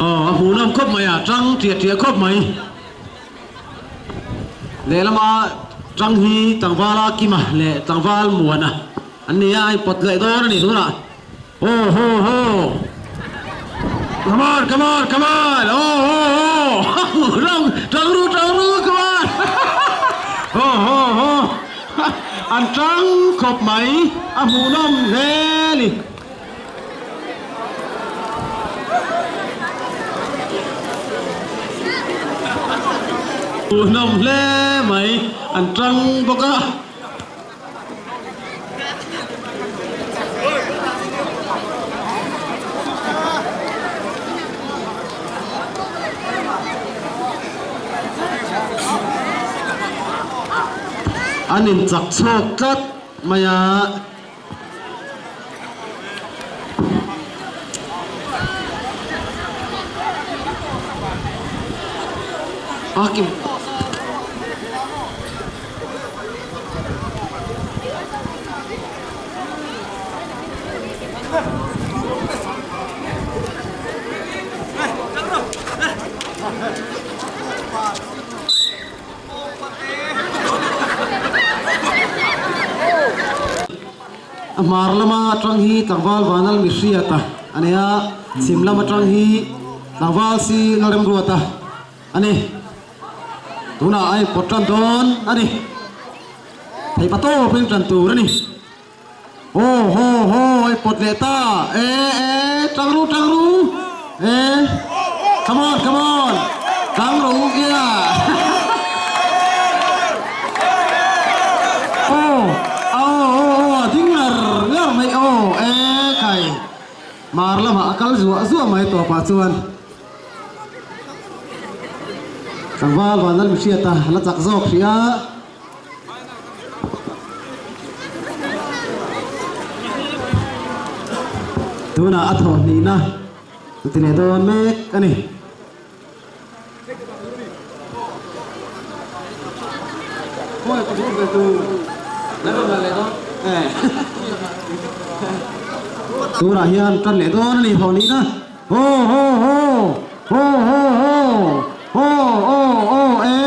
Aw a hmuhnawm khawp mai a tang ṭiah ṭiah khawp mai. Lehlama tang hi tlangvala Kima leh tlangval Muana an ni a, a inpawt leh dawn a ni tunah. Ho ho ho Come on come on come on ho ho ho Rang tang ru tang ru come on Ho ho ho An tang khawp mai a hmuhnawm hle a ni. Hmuhnawm hle mai an tang bawk a. An inchak chhuak tlat mai a. A hmar lama atang hi tlangval vanal mi hriata a ni a, chhim lam atang hi tlangval si Lalremruata a ni. Tunah a inpawt tan dawn a ni. Theih pa tawp in tan tur a ni. Haw haw haw a inpawt leh ta e e tang ru tang ru e come on come on tang ru kia aw aw aw aw a ding ngar ngar mai aw e kai mar lamah a kal zuah zuah mai tawpah chuan. Tlangval Vanlal Mihriata la chak zawk hrih a. Tunah a thawh hnihna ti leh dawn mek a ni. Tunah hian tan leh dawn a ni thawh hnihna. Ho ho ho ho ho ho ho aw aw e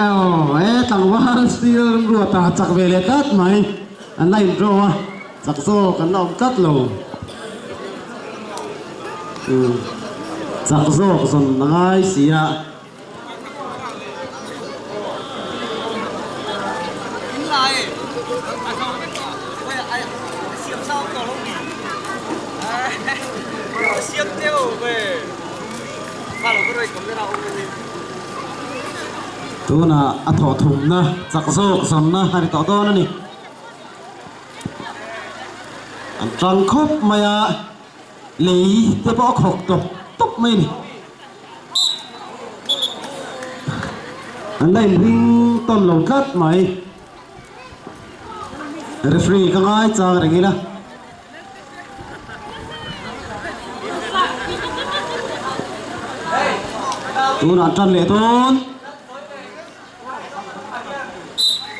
aw e tlangval steel ruata chak ve leh tlat mai an la in draw a chak zawk an la awm tlat lo chak zawk zawn a ngai si a. Tunah a thawh thumna chak zawk zawnna a ni tawh dawn a ni. An tang khawp mai a, lei te pawh a khawk tawp tawp mai a ni. An la inring tawn lo tlat mai. Referee ka ngai chang reng ila. Tunah tan leh dawn.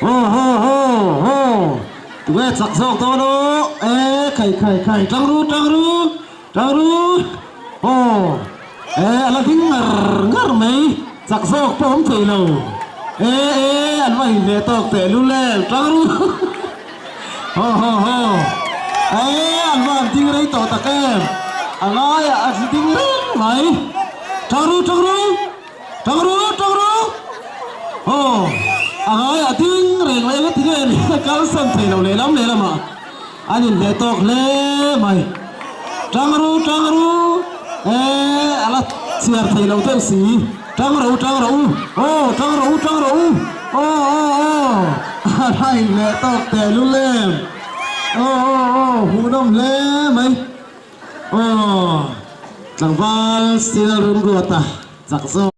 Ho ho ho ho Tunge chak zawk dawn aw e khai khai khai tang ru tang ru tang ru ho e a la ding ngar ngar mai chak zawk pawh awm thei lo e e an va inhmeh tawk teh lul em tang ru ho ho ho e an va han ding rei tawh tak em a ngaiah a ding reng mai tang ru tang ru. Tang ru tang ru Aw a ngai a ding reng mai eng tinge ni kal san thei lo lehlam lehlam ah an inhleh tawk hle mai Tang ru tang ru e a la chhiar thei lo deuh si Tang ro tang ro u aw tang ro u tang ro u aw aw aw a la inhleh tawk teh lul em aw aw aw hmuhnawm hle mai. Aw tlangval Sial Remruata chak zawk.